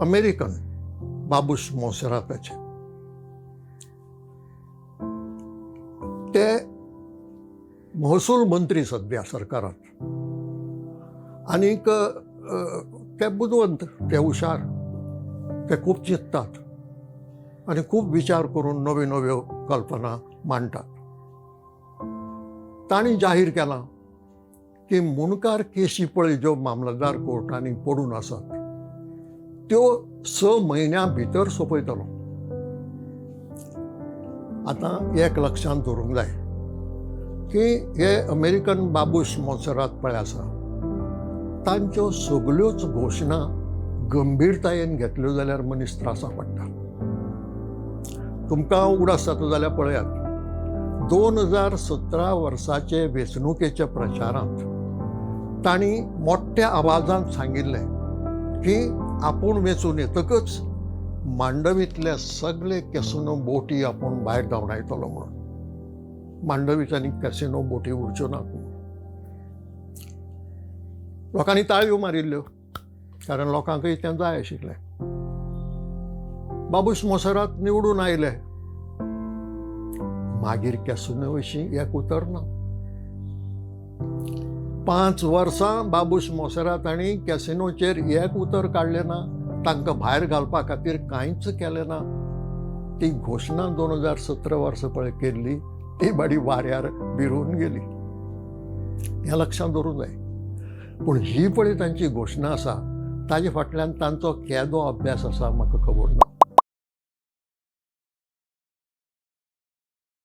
American Babush मोंसेराताचे. ते महसूल मंत्री सद्या सरकारांत आनीक ते बुदवंत, ते हुशार, ते खूब चिंततात आनी खूब विचार करून नव्यो नव्यो कल्पना मांडटात. तांणी जाहीर केलां की मुणकार केशी पळय ज्यो मामलतदार कोर्टांनी पडून आसात त्यो 6 म्हयन्यां भितर सोंपयतलो. आतां एक लक्षांत दवरूंक जाय की हे अमेरिकन बाबूश मोन्सेरात पळय आसा तांच्यो सगल्योच घोशणा गंभीरतायेन घेतल्यो जाल्यार मनीस त्रासा पडटा. तुमकां उगडास जाता जाल्यार पळयात, 2017 वर्साचे वेंचणुकेच्या प्रचारांत तांणी मोठ्या आवाजांत सांगिल्लें की आपूण वेंचून येतकच मांडवींतले सगळे कॅसिनो बोटी आपूण भायर धांवडायतलो म्हणून, मांडवीत आनी कॅसिनो बोटी उरच्यो नात म्हणून. लोकांनी ताळयो मारिल्ल्यो कारण लोकांकय तें जाय आशिल्लें. बाबूश मोन्सेरात निवडून आयले, मागीर कॅसिनो विशीं एक उतर ना. 5 वर्सां बाबूश मोन्सेरात हांणी कॅसिनोचेर एक उतर काडलें ना, तांकां भायर घालपा खातीर कांयच केलें ना. ती घोशणा 2017 वर्सां पळय केल्ली ती बाडी वाऱ्यार बिरून गेली. हें लक्षांत दवरूंक जाय. पूण ही पळय तांची घोशणा आसा ताजे फाटल्यान तांचो केदो अभ्यास आसा म्हाका खबर ना.